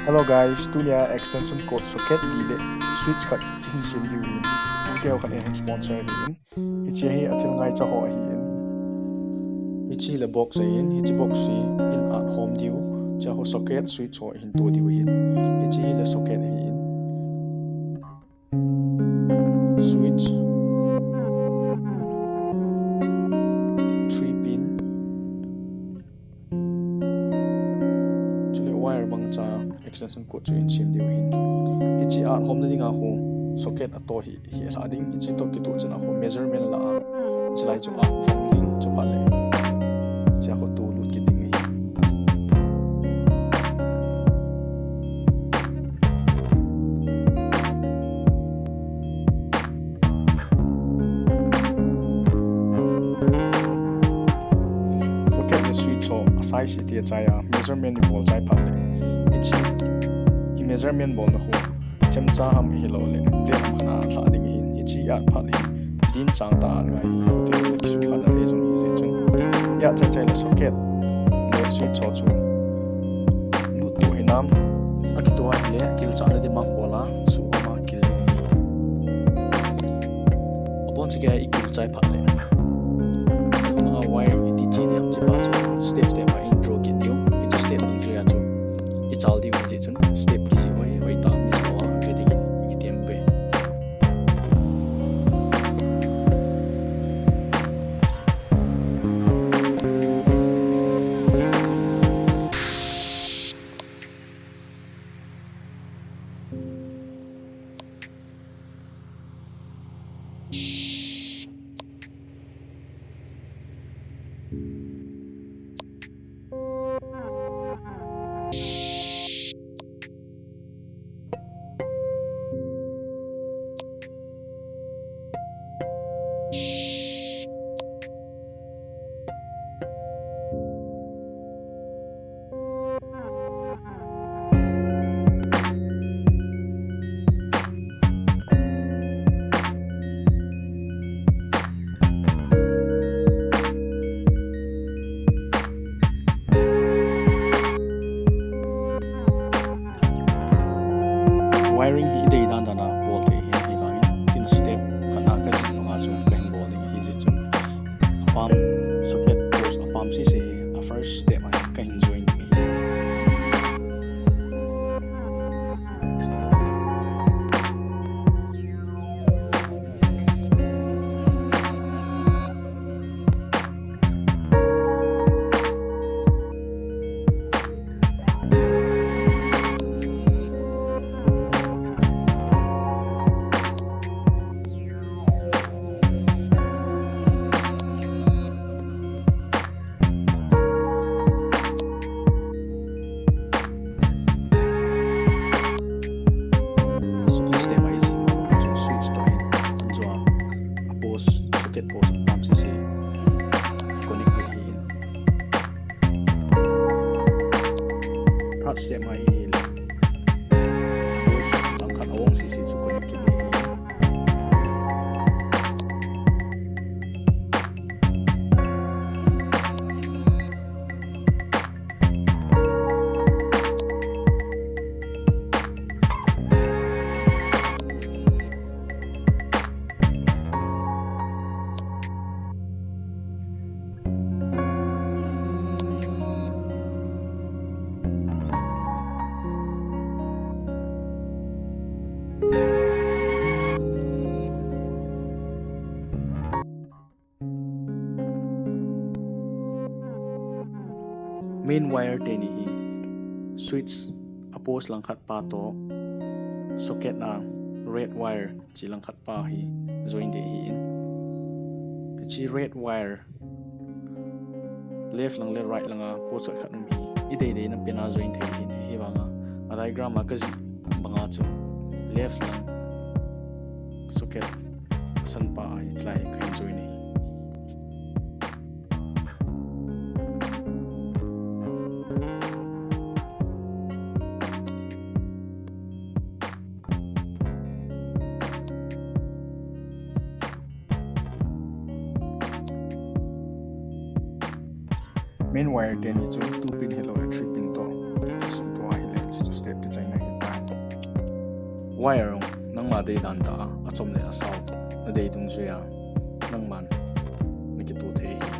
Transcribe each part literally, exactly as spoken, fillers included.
Hello guys, tunia extension cord socket li le switch khat hin sem diu ahin. Keiho khat in hin sponsor ahin. Hiche hi athil ngaicha ho ahin. Hiche le box ahin, hiche box hi in at hom diu. Hiche ho socket switch ho hin to diu ahin. Hiche hi le socket ahin. Switch. Three pin. Chule wire mangcha extension cord chu in sem diu ahin. Hiche at hom na dinga khu socket ato hi, hi la ding. Hiche to kitoh chana khu measurement la a. Chulai chu at hom ding chu phat le. Hiche khu to lut kit ding ahi. Socket le switch ho a size iti achai a, measurement ibol chai phat le. Hiche i measurement bolna khu chemcha ham hilou le blade ham khat a lha ding ahin, hiche at phat le. Din chang tah a ngai hi, khuti le kisu khat na thei jong hi jeh chun. At chai chai le socket le switch ho chu lut to hinam, akitoh a hile, akilchah na ding mah bol a, su ama kil ding ahi. Abon chu kei a ikil chai phat le. Ama wire iti che ding ham hiche pa chu step step a in draw kit diu. Hiche step nung jui a chu ichal diu ahi jeh chun step kijih hoi hoi ta miss lou a ve ding in ikitiem uve. Wiring hi idei dan dan a bol thei ahin, hivangin kin step khat na kajih nunga chu kahin bol ding ahi jeh chun. Apam socket post apam sese hi a first step a kahin join ding ahi. Second step a ijih ma chu switch toh hin anjo a, a post, socket post apam sese connect ding ahin. Third step a hile post langkhat a ong sese chu connect kit ding ahi. Main wire teni hi switch a post langkhat pa toh socket a red wire chi langkhat pa hi join ding ahin. Hiche red wire left lang le right langa post khat khat um hi idei dei na pena join thei ahin, hivanga a diagram a kajih banga chu left lang socket asan pa hi chulai kahin join ahi. Main wire teni chu two pin hilou le three pin toh. Sum tua hile, hiche chu step kichai. Wire jong nangma dei dan tah a, achom le asao nadei dungjuia nangman nakitoh thei ahi.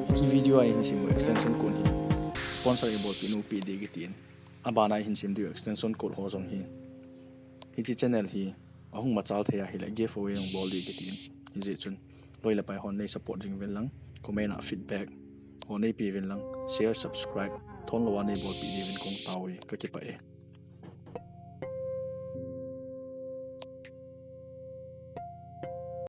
Hiche video a ihin sim u extension cord hi sponsor ibolpeh nau peh ding katin, abana ihin sim diu extension cord ho jong hi hiche channel hi ahung machal thei ahile giveaway jong bol ding katin, hijeh chun loi le pai hon nei support jing uvin lang, comment a feedback ho neipeh uvin lang, share, subscribe thon louva neibolpeh diuvin kahung tao e, kakipah e.